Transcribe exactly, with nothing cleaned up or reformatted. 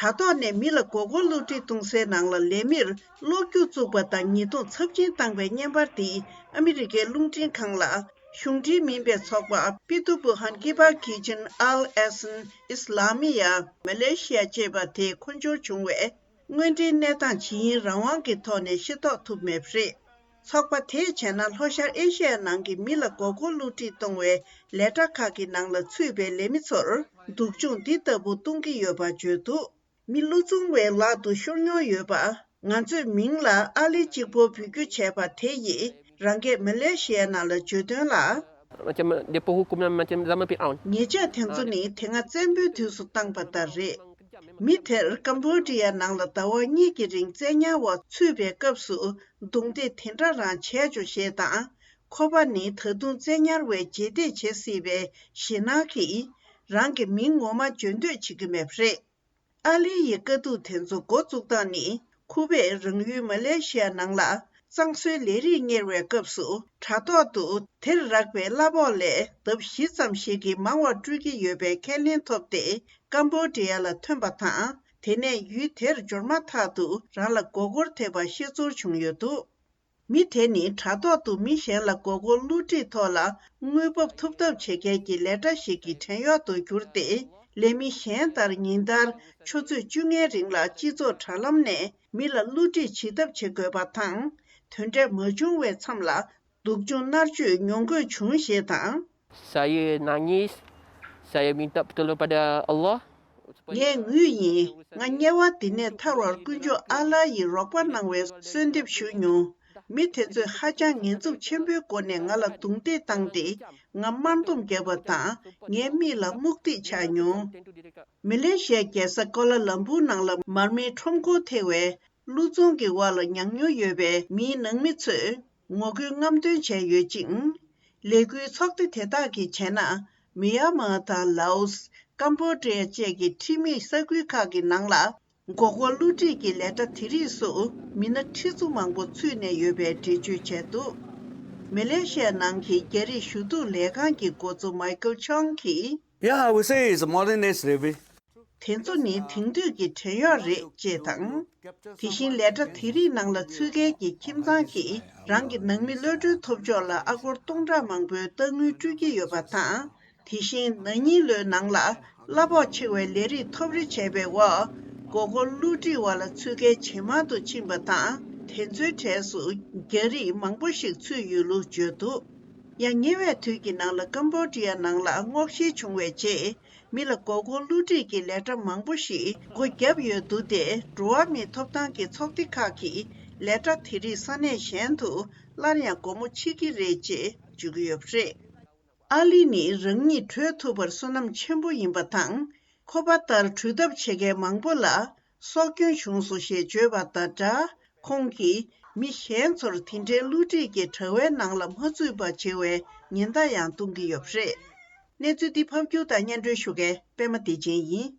དྲ་ཐོག་ནས་མི་ལ་མགོ་སྐོར་བསླུ་བྲིད་གཏོང་སའི་ནང་ལ་ལས་མིར་གློག་རྒྱུག་བཙུགས་པ་དང་ཉེས་རྡུང་ཚབས་ཆེན་བཏང་བའི་བརྙན་པར་འདིས་ཨ་མི་རི་ཀའི་རླུང་འཕྲིན་ཁང་ལ། གཞུང་འབྲེལ་མིན་པའི་ཚོགས་པ་པི་ཏུ་བུ་ཧན་ཀི་པ་ཁི་ཆིན་ཨལ་ཨེ་སན་ཨི་སི་ལ་མི་ཡ་མ་ལེ་ཤི་ཡ་ཅེས་པ་དེ་འཁོན་འབྱོར་བྱུང་བས། དངོས་འབྲེལ་གནས་སྟངས་ཇི་ཡིན་རང་དབང་གི་ཐོག་ནས་ཤེས་རྟོགས་ཐུབ་མེད་པ་རེད། ཚོགས་པ་དེས་བྱས་ན་ལྷོ་ཤར་ཨེ་ཤི་ཡའི་ནང་གི་མི་ལ་མགོ་སྐོར་བསླུ་བྲིད་གཏོང་བའི་ལས་གྲྭ་ཁག་གི་ནང་ལ་ཚུད་པའི་ལས་མི་ཚོར་སྡུག་སྦྱོང་འདི་ལྟ་བུ་གཏོང་གི་ཡོད་པ་བརྗོད་འདུག་མི་བསླུ་བཙོང་བའི་ལག་ཏུ་ཤོར་མྱོང་ཡོད་པ། ང་ཚོས་མིང་ལ་ཨ་ལི་གཅིག་པོ་འབོད་སྐྱོར་བྱས་པ་དེ་ཡིས་རང་སྐད་མ་ལེ་ཤི་ཡའི་ནང་ལ་བརྗོད་དོན་ལ། Macam dia pun hukum yang macam zaman Firaun. ཉེས་ཆད་དེ་ཚོ་ནི་དེ་སྔ་བཙན་པོའི་དུས་སུ་བཏང་པ་ལྟར་རེད། མི་དེར་ཀམ་བོ་ཌི་ཡ་ནང་ལ་ཟླ་བ་གཉིས་ཀྱི་རིང་བཙན་ཉར་འོག་ཚུད་པའི་སྐབས་སུ་རྡུང་རྡེག་དེ་འདྲ་རང་བྱས་ཆོག་ཞེས་དང་། ཁོ་པ་ནི་ད་དུང་བཙན་ཉར་བས་རྗེས་འདེད་བྱེད་སྲིད་པའི་ཞེད་སྣང་གིས་རང་གི་མིང་ངོ་མ་བརྗོད་འདོད་བྱེད་ཀྱི་མེད་པ་རེད། ཨ་ལི་ཡི་དཀའ་སྡུག་དེ་ཚོ་འགོ་བཙུགས་སྟངས་ནི། ཁོ་པས་རང་ཡུལ་མ་ལེ་ཤི་ཡ་ནང་ལ་གཙང་བཟོའི་ལས་རིགས་གཉེར་བའི་སྐབས་སུ། དྲ་ཐོག་ཏུ་དེར་རག་པའི་གླ་ཕོགས་ལས་ལྡབ་བཞི་ཙམ་ཞིག་གིས་མང་བ་སྤྲོད་ཀྱི་ཡོད་པའི་ཁས་ལེན་ཐོབ་སྟེ། ཀམ་བོ་ཌི་ཡ་ལ་ཐོན་པ་དང་། དེ་ནས་ཡུལ་དེར་འབྱོར་མ་ཐག་ཏུ་རང་ལ་མགོ་སྐོར་ཐེབས་པ་ཤེས་ཚོར་བྱུང་ཡོད་འདུག་མི་དེ་ནི་དྲ་ཐོག་ཏུ་མི་གཞན་ལ་མགོ་སྐོར་བསླུ་བྲིད་ཐོག་ལ་དངུལ་འབབ་ཐོབ་ཐབས་བྱེད་མཁན་གྱི་ལས་གྲྭ་ཞིག་གི་བྲན་གཡོག་ཏུ་གྱུར་ཏེ། ལས་མི་གཞན་ལྟར་ཉིན་ལྟར་ཆུ་ཚོད་བཅོ་ལྔའི་རིང་ལ་སྤྱི་ཚོགས་དྲ་ལམ་ནས་མི་ལ་བསླུ་བྲིད་བྱེད་ཐབས་བྱེད་དགོས་པ་དང་། དོན་འབྲས་མ་བྱུང་བའི་མཚམས་ལ་སྡུག་སྦྱོང་མནར་གཅོད་མྱོང་དགོས་བྱུང་ཞེས་དང་། Saya nangis, saya minta pertolongan pada Allah. ངས་ངུས་ཡིན། ང་དམྱལ་བ་འདི་ནས་ཐར་བར་དཀོན་མཆོག་ཨ་ལ་ཡི་རོགས་པ་གནང་བའི་གསོལ་འདེབས་ཞུས་མྱོང་། མི་དེ་ཚོས་ཧ་ཅང་ཉེན་འཚུབ་ཆེན་པོའི་སྒོ་ནས་ང་ལ་རྡུང་རྡེག་བཏང་སྟེ། ང་དམར་འདོམས་བརྒྱབ་པ་དང་། ངའི་མིག་ལ་རྨུག་རྡེག་བྱས་མྱོང་། མ་ལེ་ཤི་ཡའི་རྒྱལ་ས་ཀོ་ལ་ལམ་པུར་ནང་ལ་མར་མེའི་ཁྲོམ་སྐོར་ཐེ་བའི་བསླུ་བཙོང་གི་འོག་ལ་མྱངས་མྱོང་ཡོད་པའི་མིའི་ནང་མི་ཚོས་ངོ་རྒོལ་རྔམ་སྟོན་བྱས་ཡོད་ཅིང་། ལས་འགུལ་ཚོགས་སྡེ་དེ་དག་གིས་བྱས་ན། མི་ཡན་མར་དང་ལའོ་སི། ཀམ་བོ་ཌི་ཡ་བཅས་ཀྱི་ཁྲིམས་མེད་ས་ཁུལ་ཁག་གི་ནང་ལ། མགོ་སྐོར་བསླུ་བྲིད་ཀྱི་ལས་གྲྭ་དེ་རིགས་སུ་མི་སྣ་ཁྲི་ཚོ་མང་པོ་ཚུད་ནས་ཡོད་པའི་འགྲེལ་བརྗོད་བྱས་འདུག་མ་ལེ་ཤི་ཡ་ནང་གི་རྒྱ་རིགས་ཞུ་གཏུག་ལས་ཁང་གི་འགོ་གཙོ་མའི་ཀལ་ཆོང་གིས། Yeah, I would say it's a modern day slavery. དེ་ཚོ་ནི་དེང་དུས་ཀྱི་བྲན་གཡོག་རེད་ཅེས་དང་། དེ་བཞིན་ལས་གྲྭ་དེ་རིགས་ནང་ལ་ཚུད་མཁན་གྱི་ཁྱིམ་ཚང་གིས་རང་གི་ནང་མི་གློད་གྲོལ་ཐོབ་ཕྱོགས་ལ་ཨ་སྒོར་སྟོང་ཕྲག་མང་པོའི་རྟག་དངུལ་སྤྲོད་ཀྱི་ཡོད་པ་དང་། དེ་བཞིན་ན་ནིང་ལོའི་ནང་ལ་གླ་ཕོགས་ཆེ་བའི་ལས་རིགས་ཐོབ་རེ་བྱས་པའི་འོག་མགོ་སྐོར་བསླུ་བྲིད་འོག་ལ་ཚུད་མཁན་ཇེ་མང་དུ་ཕྱིན་པ་དང་། དེ་ཚོའི་གྲས་སུ་རྒྱ་རིགས་མང་པོ་ཞིག་ཚུད་ཡོད་ལུགས་བརྗོད་འདུག་ཡང་ཉེ་བའི་དུས་ཀྱི་ནང་ལ་ཀམ་བོ་ཌི་ཡ་ནང་ལ་སྔོག་བཤེར་བྱུང་བའི་རྗེས། མི་ལ་མགོ་སྐོར་བསླུ་བྲིད་ཀྱི་ལས་གྲྭ་མང་པོ་ཞིག་སྒོ་བརྒྱབ་ཡོད་འདུག་སྟེ། འགྲོ་བ་མིའི་ཐོབ་ཐང་གི་ཚོགས་སྡེ་ཁག་གིས་ལས་གྲྭ་དེ་རིགས་ས་གནས་གཞན་དུ་སླར་ཡང་སྒོ་མོ་ཕྱེ་གི་རེད་ཅེས་བརྗོད་ཀྱི་ཡོད་པ་རེད། ཨ་ལི་ནི་རང་ཉིད་བྲོས་ཐུབ་པར་བསོད་ནམས་ཆེན་པོ་ཡིན་པ་དང་། ཁོ་པ་ལྟར་བྲོས་ཐབས་བྱེད་མཁན་མང་པོ་ལ་སྲོག་སྐྱོན་བྱུང་སོང་ཞེས་བརྗོད་པ་དང་སྦྲགས། ཁོང་གིས་མི་གཞན་ཚོར་དེ་འདྲའི་བསླུ་བྲིད་ཀྱི་དྲ་བའི་ནང་ལ་མ་ཚུད་པ་བྱེད་པའི་ཉེན་བརྡ་ཡང་གཏོང་གི་ཡོད་པ་རེད། གནས་ཚུལ་འདི་ཕབ་སྒྱུར་དང་སྙན་སྒྲོན་ཞུ་མཁན་པད་མ་བདེ་ཆེན་ཡིན།